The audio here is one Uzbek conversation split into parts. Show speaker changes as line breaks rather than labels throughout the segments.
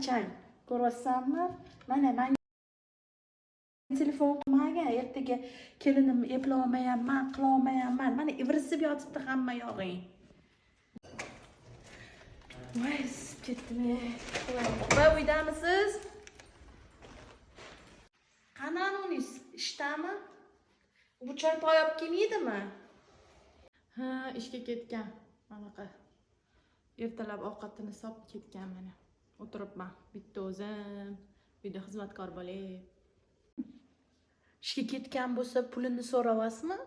Chang, ko'ryapsanmi? Mana, manga telefon qilmagan, ertaga kelinimni eplolmayapman, qilolmayapman. Mana, ivirsib yotibdi hamma yog'ing. Voy, isib ketdim, ey. Voy, uydamisiz? Qani anunis, ishdami bu? Choy poy olib kelmaydimi?
Ha, ishga ketgan. Anaqa, ertalab ovqatini solib ketgan. Mana, o'tiribman bitta o'zim uyda, xizmatkor bo'lib.
Ishga ketgan bo'lsa, pulini so'rayapsizmi?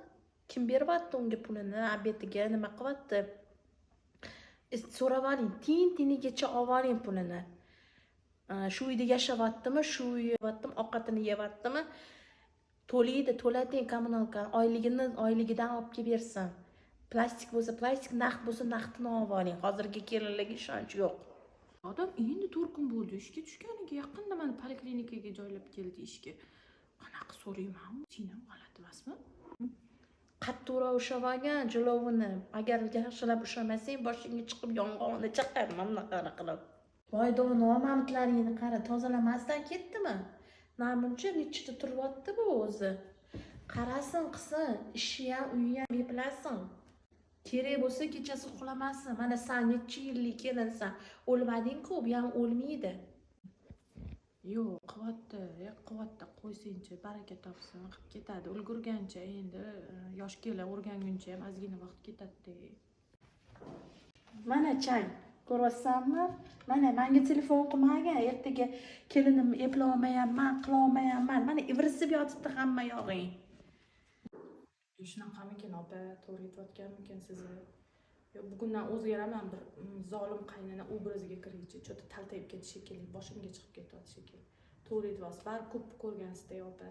Kim beryapti unga pulini? Обед iga nima qilyapti? So'rab oling, tiyin tiyinigacha olib oling pulini. Shu uyda yashayaptimi, shu uyaptimi, ovqatini yeyaptimi, to'laydi, to'lating коммуналка ni. Oyligini oyligidan olib kelib bersin. Plastik bo'lsa plastik, naqd bo'lsa naqdini olib oling. Hozirgi kelinlarga ishonch yo'q.
Odam endi 4 kun bo'ldi ishga tushganiga. Yaqinda mani poliklinikaga joylab keldi ishga. Qanaqa so'rayman? Sen ham g'alati emasmi?
Qattiqroq ushlab olgan jilovini. Agar yaxshilab ushlamasang, boshingga chiqib yong'oqni chaqar mana bunaqa qilib. Voy dono, mamitlaringni qara, tozalamasdan ketdimi? Namuncha nechida turyapti bu o'zi? Qarasin, qilsin ishi ham, uyi ham eplasin. Kerak bo'lsa, kechasi uxlamasin. Mana, san necha yillik kelinsan, o'lmadingku, bu ham o'lmaydi.
Yo'q, qilyapti, qilyapti, qo'ysangchi, baraka topsin, qilib ketadi ulgurgancha. Endi yosh kelin o'rganguncha ham ozgina vaqt ketadida.
Mana, chang, ko'ryapsanmi? Mana, manga telefon qilmagan, ertaga kelinimni eplolmayapman, qilolmayapman. Mana, ivirsib yotibdi hamma yog'ing.
Shunaqamikin, opa? To'g'ri aytayotganmikin sizni? Yo, bugundan o'zgaraman. Bir zolim qaynona obraziga kiraychi. Что-то taltayib ketdi shekilli, boshimga chiqib ketyapti shekilli. To'g'ri aytyapsiz, baribir ko'p ko'rgansizda, opa.